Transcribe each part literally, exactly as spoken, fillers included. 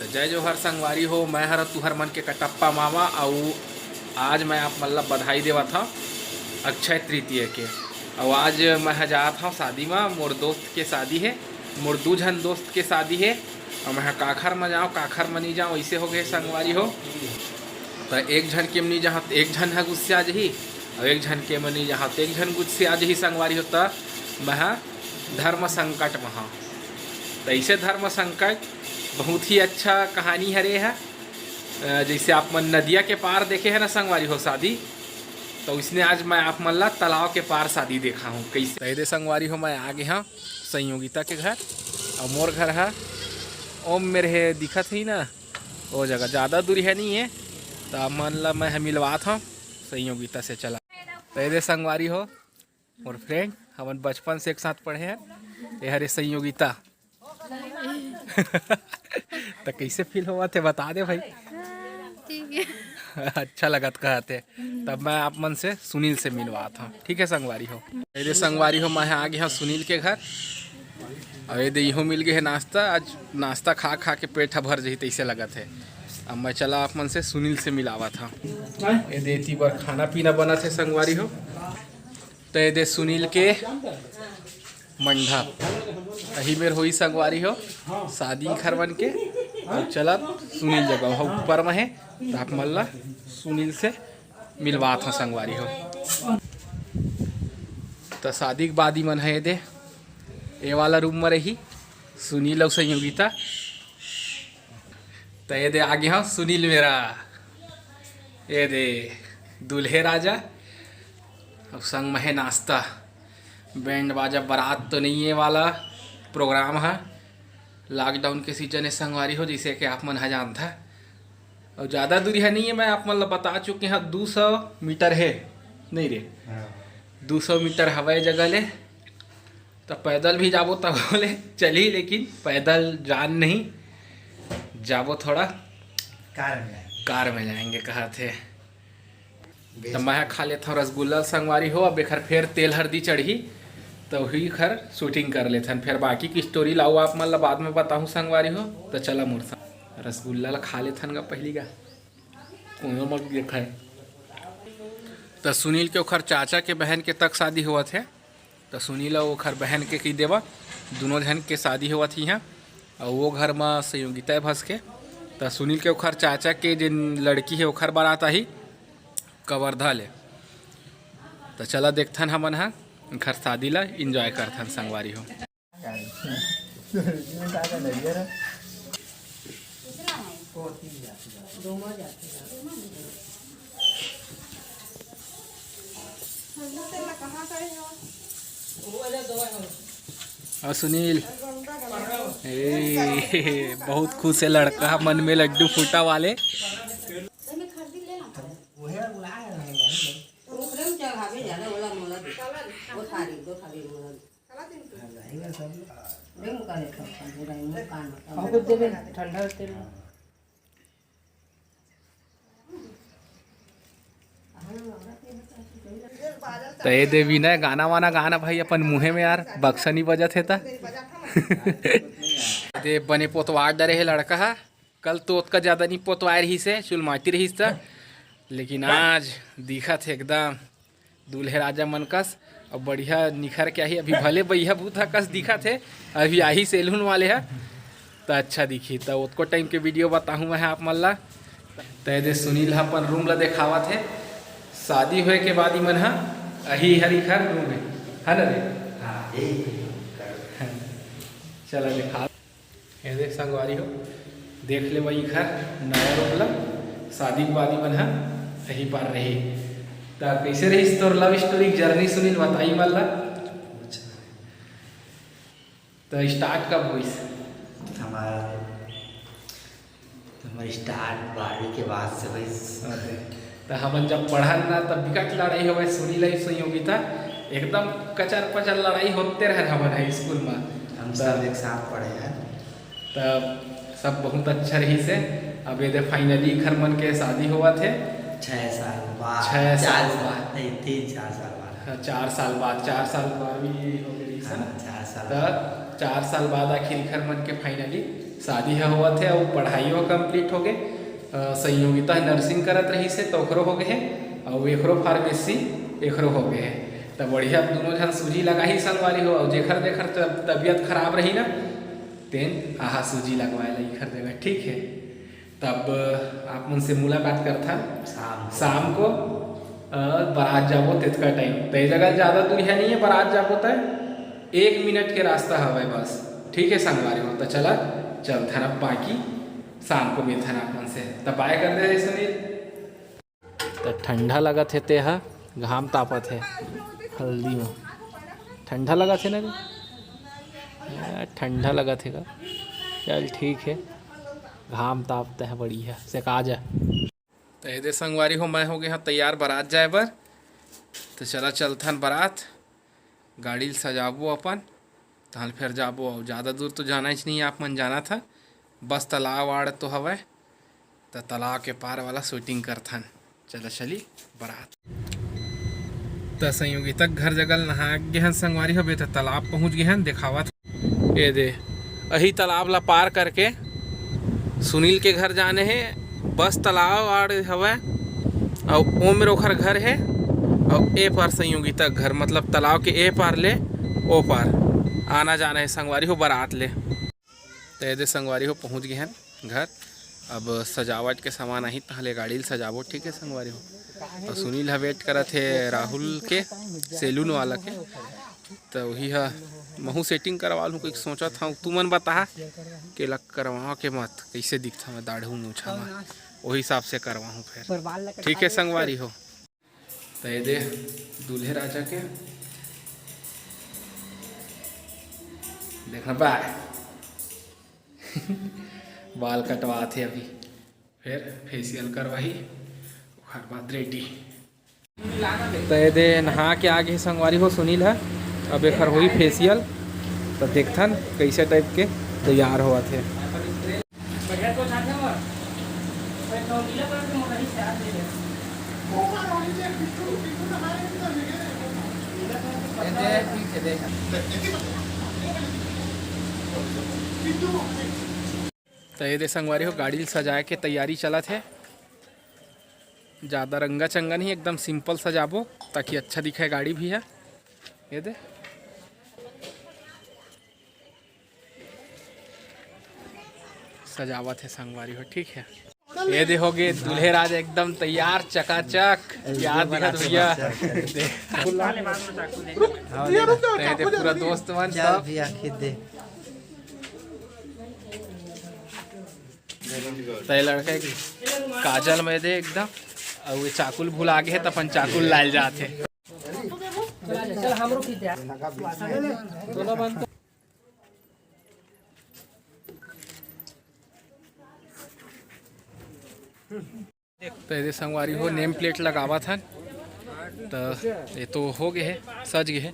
जय जोहार संगवारी हो, मैं हर तुहर मन के कटप्पा मामा। अउ आज मैं आप मन ला बधाई देवत हव अक्षय तृतीया के। अउ आज मैं ह जात हव शादी मा, मोर दोस्त के शादी हे, मोर दू झन दोस्त के शादी हे। अउ मैं ह काखर म जांव, काखर म नइ जांव, अइसे हो गे संगवारी हो। त एक झन के म नइ जांव, एक झन ह गुस्सा जही, अउ एक झन के म नइ जांव, त एक झन गुस्सा जही संगवारी हो। त मैं ह धर्म संकट म हव। त अइसे धर्म संकट बहुत ही अच्छा कहानी हरे ह। अ, जइसे आप मन नदिया के पार देखे हे ना संगवारी हो शादी, त उसने आज मैं आप मन ला तालाब के पार शादी देखाहूं कइसे। त एदे संगवारी हो, मैं आ गे हंव संयोगिता के घर। अउ मोर घर ह ओम मेर हे, दिखत हे ना, ओ जगह जादा दूरिहा नइ हे। त आप मन ला मैं ह मिलवात हंव संयोगिता से। चला, त एदे संगवारी हो, मोर friend, हमन बचपन से एक साथ पढ़े हन। ये हरे संयोगिता। त कइसे feel होवत हे, बता दे भाई। ठीक हे। अच्छा लगत कहत हे। तब मैं आप मन से सुनील से मिलवात हंव, ठीक हे संगवारी हो। एदे संगवारी हो, मैं ह आ गे हंव सुनील के घर। अउ एदे इहो मिल गे हे नाश्ता। आज नाश्ता खा खा के पेट ह भर जही तइसे लगत हे। अब मैं चला आप मन से सुनील से मिलावत हंव। एदे एती बर खाना पीना बनत हे संगवारी हो। त एदे सुनील के मंडप, अही मेर होई संगवारी हो, शादी घर मन के। अउ चला सुनील जगह ह ऊपर म हे, त आप मन ला सुनील से मिलवात हंव संगवारी हो। त शादी के बाद ई मन ह एदे ए वाला room म रही, सुनील अउ संयोगिता। त एदे आ गे हंव सुनील मेर, एदे दूल्हे राजा, अउ संग म हे नाश्ता। बैंड बाजा बरात तो नइ ए वाला program ह, lockdown के season हे संगवारी हो, जइसे कि आप मन ह जानथा। अउ जादा दूरिहा नइ हे, मैं आप मन ला बता चुके हंव, दू सौ मीटर हे, नइ रे? हाँ। दू सौ मीटर हवय जगह ले। त पैदल भी जाबो तभो ले चलही, लेकिन पैदल जान नहीं, जाबो थोड़ा कार में जाएंगे। कार में जाएंगे कहत हे। त मैं ह खा लेथंव रसगुल्ला संगवारी हो, अब एखर फेर तेल हरदी चढ़ही, त उही खर shooting कर लेथन। फेर बाकी के story लाऊ आप मन ला बाद में बताहूँ संगवारी हो। त चला मोर संग रसगुल्ला ला खा लेथन गा पहिली गा, कोनो मत देखाय। त सुनील के ओखर चाचा के बहन के तक शादी होवत हे। त सुनील अउ ओखर बहन के कहि देवा, दूनों झन के शादी होवत हे इहाँ, अउ वो घर म संयोगिता हे भस के। त सुनील के ओखर चाचा के जेन लड़की हे, ओखर बारात आही कवर्धा ले। त चला देखथन हमन ह ओखर शादी ला enjoy करथन संगवारी हो। अउ सुनील, ए, बहुत खुश हे लड़का, मन में लड्डू फूटा वाले। हमको देबे ठंडा तेल। त ए दे विनय, गाना वाना गाना भाई अपन मुँहे में यार, बक्सा नहीं बजत हे त। दे बने पोतवार डरे हे लड़का हा। कल तो ओतका ज्यादा नहीं पोतवाए रहिस हे, चुलमाटी रहिस त, लेकिन आज दिखत हे एकदम दूल्हे राजा मन कस। अब बढ़िया निखर के आही, अभी भले बइहा भूत हा कस दिखत हे, अभी आही सैलून वाले हा त अच्छा दिखी। त ओतको टाइम के वीडियो बताहूँ मैं आप मन ला। त ए दे सुनील हा अपन रूम ला देखावत हे। शादी होए के बाद इमन हा अही हरी घर रूम हे, है ना रे? हाँ, यही। चला देखा। ए देख संगवारी हो, देख ले वही घर नया रूम ला, शादी के बाद इमन हा यही पार रही। त कैसे रही तोर लव स्टोरी जर्नी सुनील, बताई मन ला। अच्छा। त स्टार्ट कब होइस? हमार, हमार स्टार्ट बारहवीं के बाद से होइस। अरे, त हमन जब पढ़न ना, तब बिकट लड़ाई होवे, सुनील अउ संयोगिता, एकदम कचर पचर लड़ाई होते रहन हमन हाई स्कूल में। हम त सब एक साथ पढ़े हैं। त सब बहुत अच्छा रहिस हे। अब ए दे finally इखर मन के शादी होवत हे। छह साल बाद, छह साल चार साल बाद। नहीं, तीन चार साल बाद। हाँ, चार साल बाद, चार साल बारहवीं हो गई हाँ, सर। चार साल त बाद। चार साल बाद आखिर इखर मन के finally शादी ह होवत हे अउ पढ़ाई ह complete हो गे। अ, संयोगिता nursing करत रहिस हे, त ओखरो हो गे हे, अउ एखरो pharmacy, एखरो हो गे हे। त बढ़िया, अब दूनों झन सूजी लगाही संगवारी हो, अउ जेखर जेखर तब-, तबीयत खराब रही ना, तेन आहा सूजी लगवाए ला इखर जगह, ठीक हे। तब आप मन से मुलाकात करथन शाम को। शाम को, अ, बारात जाबो तेतका time। त ए जगह ज्यादा दूरिहा नइ हे, बारात जाबो त एक मिनट के रास्ता हवय बस। ठीक हे संगवारी हो, त चला चलथन अब, बाकी शाम को मिलथन आप मन से। त bye कर दे रे सुनील। त ठंडा लगत हे, ते ह घाम तापत हे हल्दी म। ठंडा लगत हे ना रे? ए, ठंडा लगत हे का? चल ठीक हे, घाम तापत हे बढ़िया, सेका जा। त ए दे संगवारी हो, मैं हो गे हंव तैयार बारात जाए बर। त चला चलथन बारात, गाड़ी ल सजाबो अपन, तहां ले फेर जाबो। अउ जादा दूर तो जाना ही नहीं, आप मन जानथव, बस तालाब आड़ तो हवय, त तालाब के पार वाला shooting करथन। चला चली बारात। त संयोगिता के घर जगह ल नहा गे हन संगवारी हो, अबे त तालाब पहुंच गे हन, देखावत। ए दे, अही तालाब ला पार करके सुनील के घर जाने हे। बस तालाब आड़ हवय, अउ ओ मेर ओखर घर हे, अउ ए पार संयोगिता के घर, मतलब तालाब के ए पार ले ओ पार आना जाना हे संगवारी हो, बारात ले। त ए दे संगवारी हो, पहुंच गे हन घर। अब सजावट के सामान आही, तहां ले गाड़ी ल सजाबो, ठीक हे संगवारी हो। अउ सुनील ह wait करत हे राहुल के, saloon वाला के। त उही ह, महू setting करवा लूं कहिके सोचत हंव। तुमन बताहा के ला करवाओं के मत, कइसे दिखथंव मैं दाढ़ू मूछा म, ओही हिसाब से करवाहूं फेर। ठीक हे संगवारी हो। त ए दे दूल्हे राजा के देखना बा। बाल कटवात हे अभी, फेर facial करवाही, ओखर बाद ready। त ए दे नहा के आ गे संगवारी हो सुनील ह, अब एखर होही facial। त देखथन कइसे type के तैयार होवत हे। त ए दे संगवारी हो, गाड़ी ल सजाए के तैयारी चलत हे। जादा रंगा चंगा नहीं, एकदम simple सजाबो, ताकि अच्छा दिखे गाड़ी भी ह। ए दे सजावत हे संगवारी हो, ठीक हे। ए दे हो गे दूल्हे राजा एकदम तैयार चकाचक। याद दिखत भैया। ए दे पूरा दोस्त मन सब। त ए लड़का एक काजल में दे एकदम, अउ ये चाकू ल भुला गे हे, त अपन चाकू ल लाय ल जात हे। चल, हमरो खींच दे। त ए दे संगवारी हो, name plate लगावत हन, त ये तो हो गे हे, सज गे हे।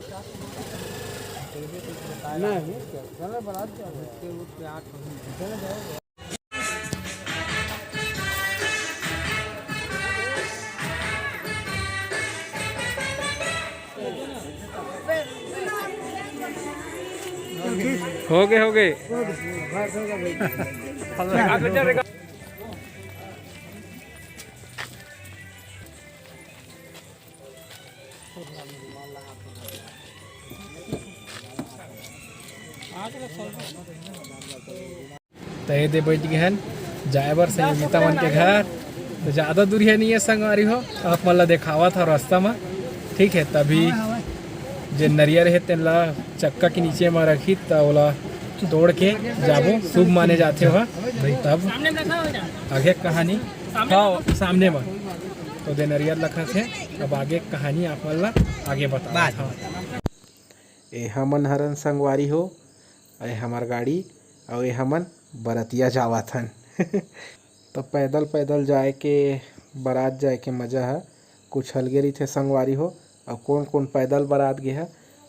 हो गे, हो गे। त ए दे बइठ गे हन जाए बर संयोगिता मन के घर। त जादा दूरिहा नइ हे संगवारी हो, आप मन ला देखावत हंव रास्ता म, ठीक हे। तभी जे नरियर हे तेन ला चक्का के नीचे म रखही, त ओला तोड़ के जाबो, शुभ माने जाथे ओहा। तब आगे कहानी, हाँ, सामने म। त दे नरियर रखत हे, अब आगे कहानी आप मन ला आगे बतावत हंव। ए हमन हरन संगवारी हो, ए हमर गाड़ी, अउ ए हमन बरतिया जावत हन। त पैदल पैदल जाए के, बारात जाए के मजा ह कुछ अलगे रहिथे संगवारी हो। अउ कोन कोन पैदल बारात गे ह,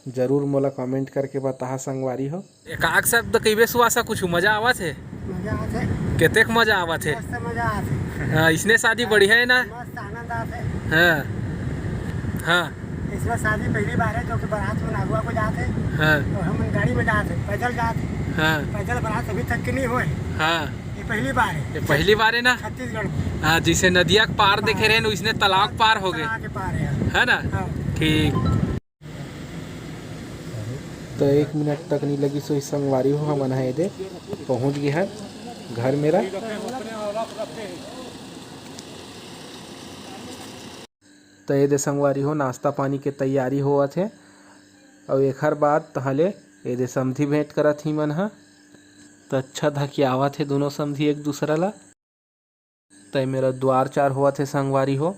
जरूर मोला comment करके बताहा संगवारी हो। एक आध शब्द कहिबे सुवासा, कुछ मजा आवत हे? मजा आथे। केतेक मजा आवत हे? मस्त मजा आथे। हाँ, इसने शादी बढ़िया हे ना? मस्त आनंद आथे। हाँ, हाँ। इसमें शादी पहली बार हे, जो कि बारात में नागुआ को जात हे। हाँ। अउ हमन गाड़ी में जात हे, पैदल जात हे। हाँ। पैदल बारात अभी तक के नहीं होय। हाँ। ये पहली बार है। ये पहली बार है ना? छत्तीसगढ़ में। हाँ, जिसे नदिया के पार देखे रहे, उसने तालाब पार हो गए। तालाब के पार है। है ना? हाँ। ठीक। तो एक मिनट तक नहीं लगी, सो संगवारी हो, हमन ह एदे पहुँच गए हैं घर मेरा। तो एदे संगवारी हो, नाश्ता पानी के तैयारी होवत हे, अउ एखर बाद तहले एदे समधी भेंट करत ही मन ह। तो अच्छा धकियावत हे दोनों समधी एक दूसरा ला। तय मेरा द्वार चार होवत हे संगवारी हो,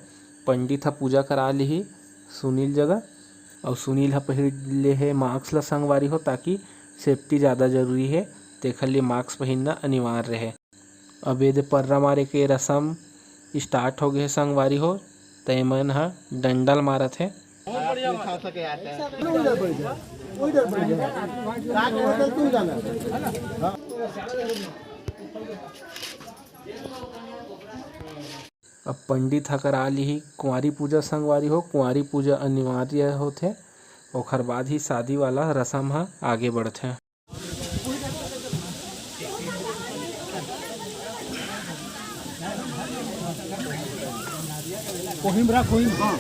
पंडित ह पूजा करा लिही सुनील जगह, अउ सुनील ह पहिर ले हे मास्क ला संगवारी हो, ताकि सेफ्टी ज़्यादा जरूरी हे, तेखर लिए मास्क पहिरना अनिवार्य हे। अब एदे पर्रा मारे के रसम स्टार्ट हो गए हे संगवारी हो, तय मन ह डंडल मारत हे। अब पंडित ह करा लिही कुंवारी पूजा संगवारी हो, कुंवारी पूजा अनिवार्य होथे, ओखर बाद ही शादी वाला रसम ह आगे बढ़थे। कोहिम रख, कोहिम, हाँ।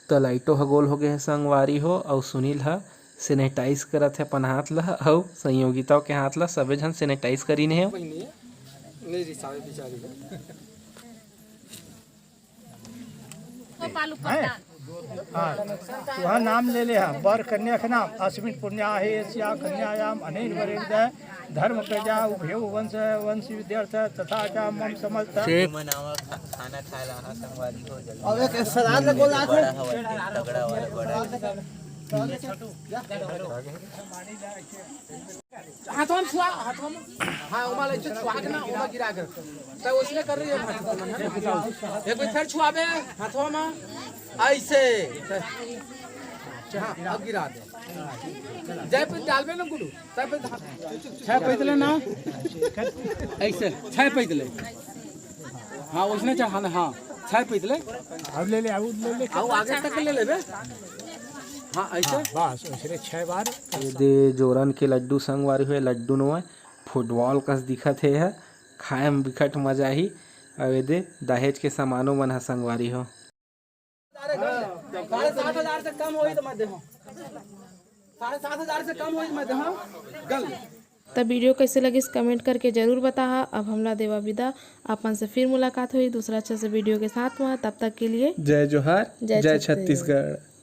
त लाइटो ह गोल हो गए हे संगवारी हो, अउ सुनील ह सैनिटाइज करत हे अपन हाथ ला, अउ संयोगिता के हाथ ला, सबे झन सैनिटाइज करीन हे। बहिनी, नहीं रिसावे बेचारी है। गोपाल ऊपर हैं? डाल। हाँ। तुहा नाम ले ले हा, बर कन्या के नाम, अस्मिन पुण्या हे एस्या कन्यायाम अनेन वरेण धर्म प्रजा उभयो वंश वंश विद्यर्थ तथा च मम समस्त। ठीक। मनावा खा-, खाना खाए ला, हाँ, संगवारी हो, जल्दी। अब एक सलाद ले बोला बड़ा हवा, तगड़ा वाला बड़ा। हाथों में छुआ, हाथों में। हाँ, ओमा ले छुआ के ना, ओमा गिरा के। तो उसने कर रही है, हाथ में, है ना? एक बार फिर छुआबे, हाथों में। ऐसे। हाँ, अब गिरा दे। जय पे डालबे ना गुरु, तब पे हाथ। छह पैदले ना। ऐसे, छह पैदले। हाँ, उसने चढ़ाना, हाँ, छह पैदले। अब ले ले, अब ले ले। आओ, आगे तक ले लेबे। हाँ, ऐसे। हाँ, बस, उसने छह बार। ये दे जोरन के लड्डू संगवारी हो, लड्डू नोय, फुटबॉल कस दिखत हे, एह खाए में बिकट मजा आही। अउ ये दे दहेज के सामानो मन ह संगवारी हो। साढ़े सात हजार से कम होई तो मत देहो। साढ़े सात हजार से कम होई तो मत देहो। गल। त वीडियो कैसे लगिस, कमेंट करके जरूर बताहा। अब हमला देवा विदा, अपन से फिर मुलाकात होई दूसरा अच्छा से वीडियो के साथ में। तब तक के लिए जय जोहार, जय जय छत्तीसगढ़। छत्तीसगढ़।